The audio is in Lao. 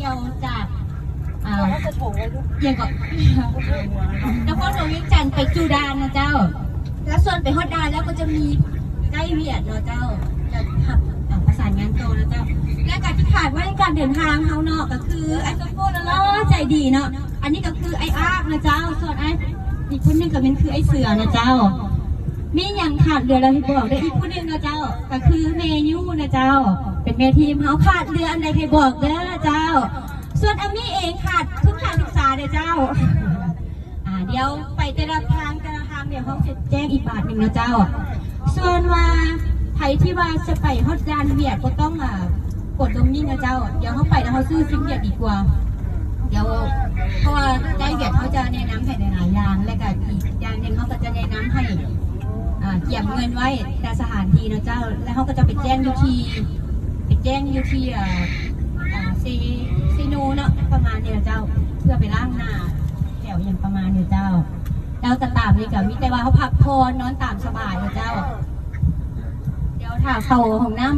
າຈາກ ອ່າ ຫຍັງເກາະ ນະຄອນຫຼວງວຽງຈັນໄປສູ່ດ່ານນະເຈົ້າ. ແລ້ວສ່ວນໄປຮອດດ່ານແລ້ວກໍຈະມີໃກ້ຫວຽດເນາະເຈົ້າ ຈະຮັບ ອ່າ ປະສານງານຕໍ່ນະເຈົ້າ. ແລ້ວກໍທີ່ຂາດບໍ່ໄດ້ການເດີນທາງເຮົາເນາະ ກໍຄືອ້າຍໂຊໂຟຫຼໍ່ໆໃຈດີເນາະ. ອັນນີ້ກໍຄືອ້າຍອາກນະເຈົ້າ. ສ່ວນອ້າຍອີກຄົນໜຶ່ງກໍແມ່ນຄືອ້າຍເສືອນະເຈົ້າ. ມີຫຍັງຂາດເຫຼືອແລ້ວໃຫ້ບອກເດີ. ອີກຜູ້ໜຶ່ງນະເຈົ້າ ກໍຄືແມ່ຢູນະເຈົ້າ ເປັນແມ່ທີມເຮົາ. ຂາດເຫຼືອອັນໃດໃຫ້ບອກເດີເຈົ້າ. ສ່ວນອາມີເອງຂາດທຶນການສຶກສາເດີເຈົ້າ. ອ່າ ດຽວໄປແຕ່ລະທາງ ແຕ່ລະທາງ ດຽວເຮົາຊິແຈ້ງອີກບາດໜຶ່ງເນາະເຈົ້າ. ສ່ວນວ່າໃຜທີ່ວ່າຈະໄປຮອດດ່ານຫວຽດ ບໍ່ຕ້ອງ ອ່າ ກົດລົງນີ້ນະເຈົ້າ. ດຽວເຮົາໄປແລ້ວເຮົາຊື້ຊິມຫວຽດດີກວ່າ. ດຽວ ເພາະວ່າໃກ້ຫວຽດເຮົາຈະແນະນຳໃຫ້ຫຼາຍໆຢ່າງ ແລະກະອີກຢ່າງໜຶ່ງເຮົາກໍຈະແນະນຳໃຫ້ ອ່າ ກຽມເງິນໄວ້ແຕ່ສະຖານທີ່ເນາະເຈົ້າ. ແລ້ວເຮົາກໍຈະໄປແຈ້ງຢູ່ທີ່ ໄປແຈ້ງຢູ່ທີ່ ເອີ ເອີ ເຊ ເຊໂນເນາະ ປະມານນີ້ລະເຈົ້າ ເພື່ອໄປລ້າງໜ້າແຖວຫຍັງປະມານນີ້ເຈົ້າ. ແລ້ວກໍຕາມນີ້ກໍມີແຕ່ວ່າເຮົາພັກຜ່ອນນອນຕາມສະບາຍເນາະເຈົ້າ. ດຽວຖ້າເຂົ້າຫ້ອງນ້ຳ